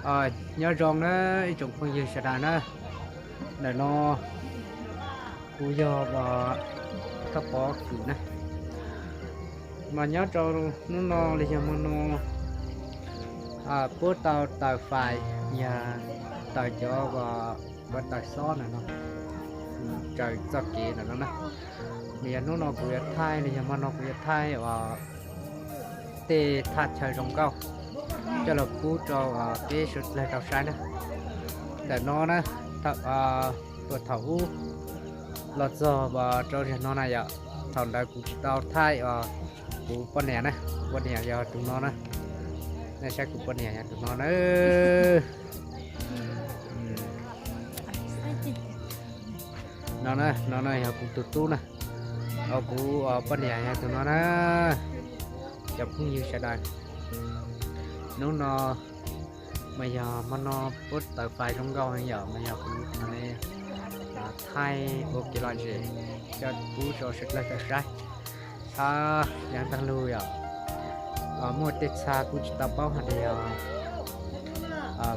Nyob zoo na ib tsoom phooj ywg sawv daws na, ntawm no kuv yog Thoj Pov Kwm na. Mas nyob rau hnub no los yog hmo no, puab tau taws fais, yog taws cov, cov taws xob na no, raws txoj kev ntawm no na. Mas yog hnub no kuv yuav thaij los yog hmo no kuv yuav thaij uas tej thaj chaw zoo nkauj coj los pub rau peb sawv dlawg tau saib na. Ntawm no na, tuaj thaum ub los txog rau zaum no na yom, thaum ntawd kuv tsis tau thaij os, kuv poj niam na, kuv poj niam yog tus no na. Nej saib kuv poj niam yog tus no na. No na, no na yog kuv tus tub na, kuv poj niam yog tus no na. Cov phooj ywg sawv daws, hnub no mas yog hmo no puab taws fais zoo nkauj yom, mas yog kuv thaij ua kev lom zem coj pub rau sawv dlawg tau saib. Txhob yog tag lug yom, muaj tej txha kuj tsis tau paub hais tias yog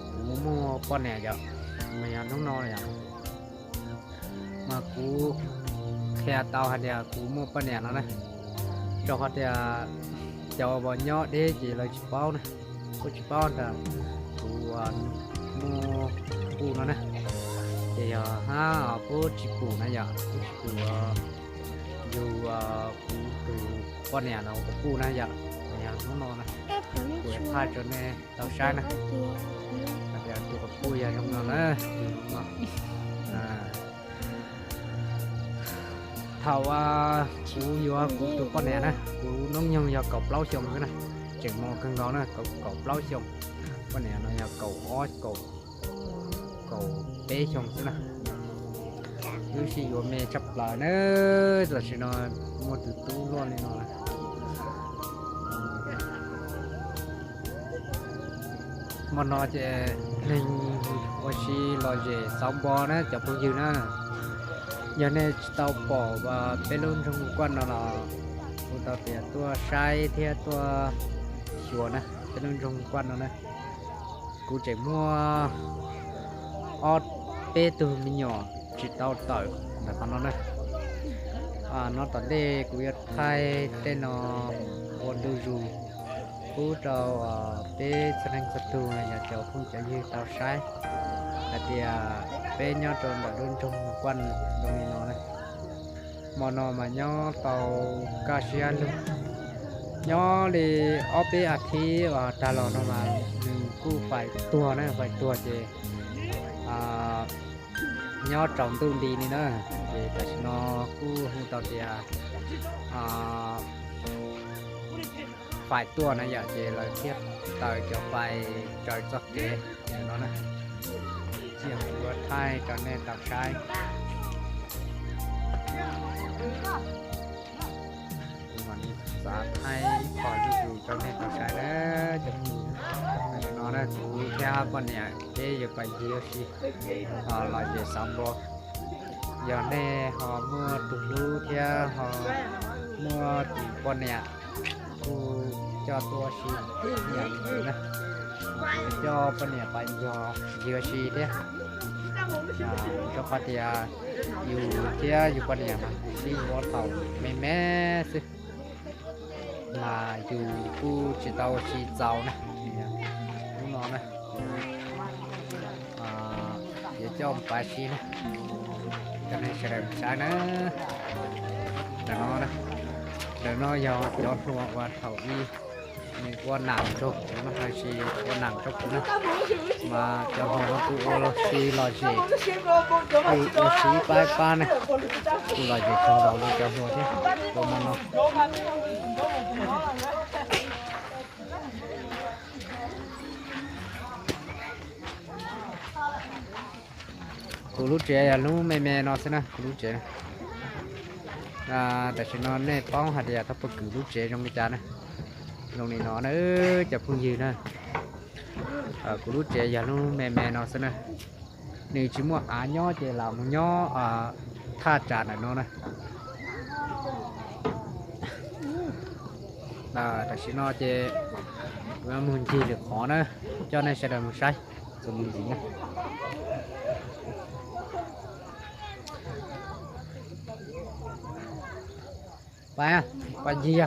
kuv muaj poj niam yom, mas yog hnub no yom, mas kuv qhia tau hais tias kuv muaj poj niam no na. Rau qhov tias cov uas nyob deb ces lawv tsis paub na, kuj tsis paub ntag, kuv muaj kuv pum no na. Ces yog hab kuv tsis pum na yom, kuv tsis pum yug kuv tus poj niam no kuv pum na yom, yog hnub no na, kuv thaij rau nej tau saib na. Tus kuv pum yog zoo no na. Thaum kuv yuav kuv tus poj niam na, kuv hnub nyoog yog kaum plaub xyoo xwb na, tseem mos kawg nkaus na, kaum plaub xyoo. Poj niam no yog kaum ob, kaum peb xyoo xwb na. Wb sib yuav me tshaj plaws na, tam sim no muaj tus tub luaj li no. Hmo no ces neeg ua si lom zem xauv npo na cov phooj ywg na. Yog nej tsis tau pom peb lub nroog Kuaj no los hu tau tias tuaj saib thiab tuaj xyuas na, peb lub nroog Kuaj no na. Kuv tseem muaj ob peb tug me nyuam tsis tau tawm ntawm qhov no na. No tom ntej kuv yuav thaij tej no ua ntu zus pub rau peb txhua leej txhua tug yog cov phooj cov ywg tau saib hais tias peb nyob rau ntawm lub nroog Kuaj zoo li no na. Hmo no mas nyob tau kaj siab lug, nyob li ob peb as thiv uas tag los no mas nws kuj faib tuag na, faib tuag ces nyob tsaus ntuj nti li na. Ces tam sim no kuj hu tau tias faib tuaj na yom, ces lawv thiaj taws cov fais raws txoj kev no na. Cia kuv thaij rau nej tau saib. Kuv mam li xav thaij ib qho zuj zus rau nej tau saib na. Cov phooj ywg, no na kuv thiab poj niam peb yuav pais ncig ua si, lom zem xauv npo. Yog nej ho muaj tus hlub thiab ho muaj tus poj niam kuj coj tuaj ua si, na, coj poj niam pais ncig ua si thiab. Rau qhov tias yus thiab yus poj niam mas sib yuav thaum me me xwb, mas yus kuj tsis tau ua si txaus na. Hnub no na, yuav coj mus pais si na, coj nej sawv daws saib na. Ntawm no, ntawm no yog cov hluas uas thaum ub nws ua nam rau kuv no, los sis ua nam rau kuv na, mas cov hluas no kuj ua si lom zem, kuj ua si pab pab na, kuj lom zem kawg nkaus li cov hluas thiab ua hmo no. Kuv lub tsev yog lub me me no xwb na, kuv lub tsev. Tam sim no nej paub hais tias Thoj Pov Kwm lub tsev zoo li cas na, zoo li no na cov phooj ywg na. Kuv lub tsev yog lub me me no xwb na. Nws tsis muaj av nyob ces lam mus nyob thaj tsam ntawm no na. Tam sim no ces kuv yuav mus ncig lwm qhov na. Coj nej sawv daws mus saib txuas mus ntxiv na. Pa, pa ncig,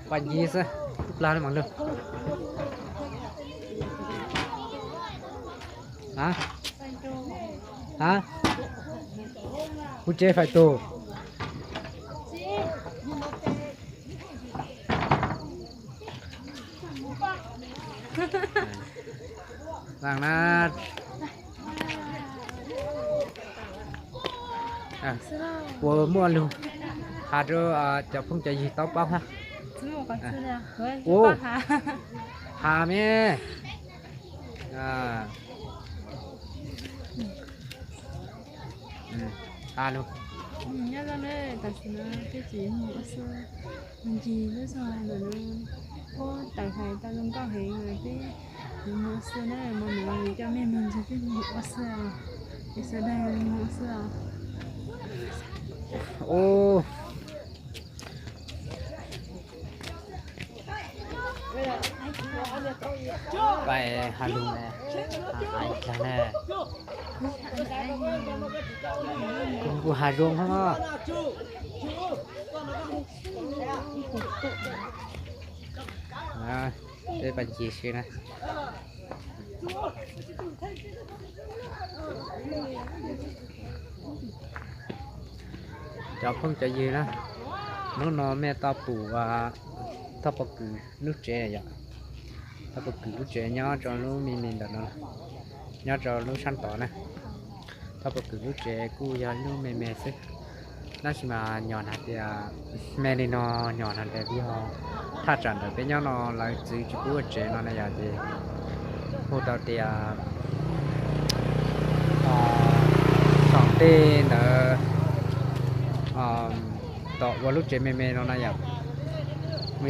pa ncig xwb, plag li mas lug. Ha? Ha? Kuv tsev fais tus. Puas muaj lug has rau cov phooj cov ywg tau paub hab? Has me. Has lug. Nyob zoo na, tam sim no peb tseem mus ua si, mus ncig lub zog ntawm no, puab tawm hais tau zoo nkauj heev na, peb mus ua si na, mo no coj mej moog nrug peb mus ua si, es sawv daws mus ua si os. Pais has lug, has dlaag na. Kuv has zoo hab. Peb pais ncig seb na. Cov phooj cov ywg na, hnub no mej tau pum thoj pov kws lub tsev yom. Thoj pov kws lub tsev nyob rau lub me me ntawm no, nyob rau lub sab tod na. Thoj pov kws lub tsev kuj yog ib lub me me xwb, tab sis mas nyom hais tias me li no, nyom hais tias yog thaj tsam ntawm peb nyob no lawv txwv tsis pub ua tsev no na yom, ces hu tau tias tom ntej ntawd tom ua lub tsev me me no na yom,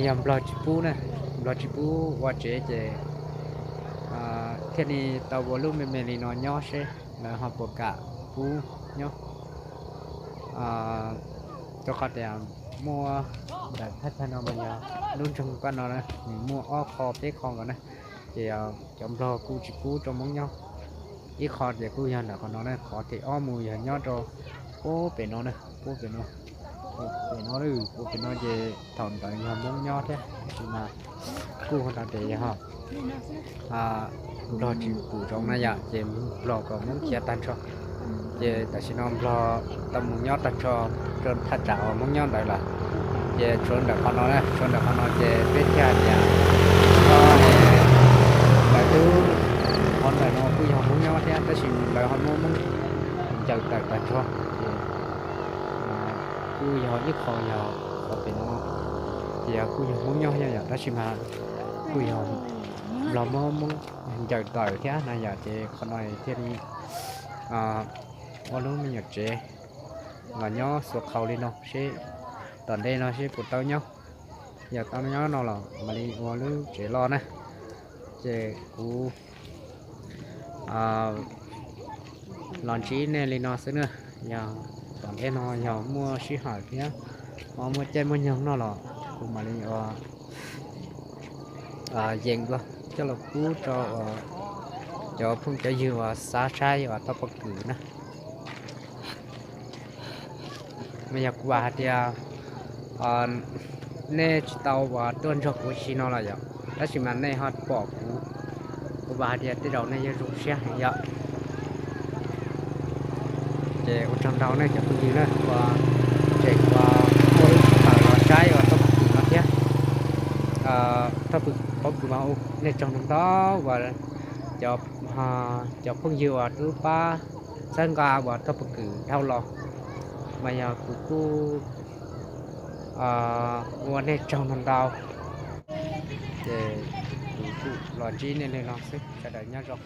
yog nplog tsis pub na, nplog tsis pub ua tsev ces thiaj li tau ua lub me me li no nyob seb lawv ho puas kam pub nyob. Rau qhov tias muaj ntawm thaj chaw no mas yog lub nroog paj no na, nws muaj ob qho peb qho nkaus na, ces cov nplog kuj tsis pub rau Hmoob nyob. Ib qho ces kuj yog ntawm qhov no na, qhov thib ob mus yog nyob rau puag pem no na, puag pem no, puag pem no, puag pem no ces thaum ntawd yog Hmoob nyob thiab, tab sis mas kuj hu tau tias yog nplog tsis pum zoov na yom, ces nplog kom Hmoob khiav tag nrho. Ces tam sim no nplog tau mus nyob tag nrho rau thaj tsam uas Hmoob nyob ntawd lawm. Ces tshuav ntawm qhov no, tshuav ntawm qhov no ces peb thiaj hais tias lawv twb, qhov ntawm no kuj yog Hmoob nyob thiab tab sis lawv ho muab Hmoob ncaws tawm tag nrho. Ces kuj yog ib qho yog qhov pem no, ces kuj yog Hmoob nyob thiab yom, tab sis mas kuj yog nplog muab Hmoob ncaws tawm thiab na yom, ces qhov no thiaj li ua lub me nyuam tsev los nyob xuas qhaus li no seb tom ntej no seb puas tau nyob. Yog tau nyob no los mam li ua lub tsev loj na. Ces kuv los ntsib nej li no xwb na. Yog tom ntej no yog muaj sij hawm thiab ho muaj caij muaj nyoog noj los kuv mam li ua yees dua coj los pub rau cov phooj cov ywg uas xav saib uas thoj pob kws na. Mas yog kuv vam hais tias nej tsis tau uas tuaj nrog kuv ua si no los yom, tab sis mas nej ho pom kuv, kuv vam hais tias tej zaum nej yuav zoo siab heev yom. Ces ua tsaug ntau nej cov phooj ywg na uas tseem uas muaj lub sij hawm los saib uas thoj pob kws no thiab. Thoj pob kws mas ua nej tsaug ntau ntau uas cov phooj ywg uas twb pab txhawb nqa uas thoj pob kws dhau los, mas yog kuv kuj ua nej tsaug ntau ntau. Ces kuv kuj los ntsib nej li no xwb, sawv daws nyob zoo.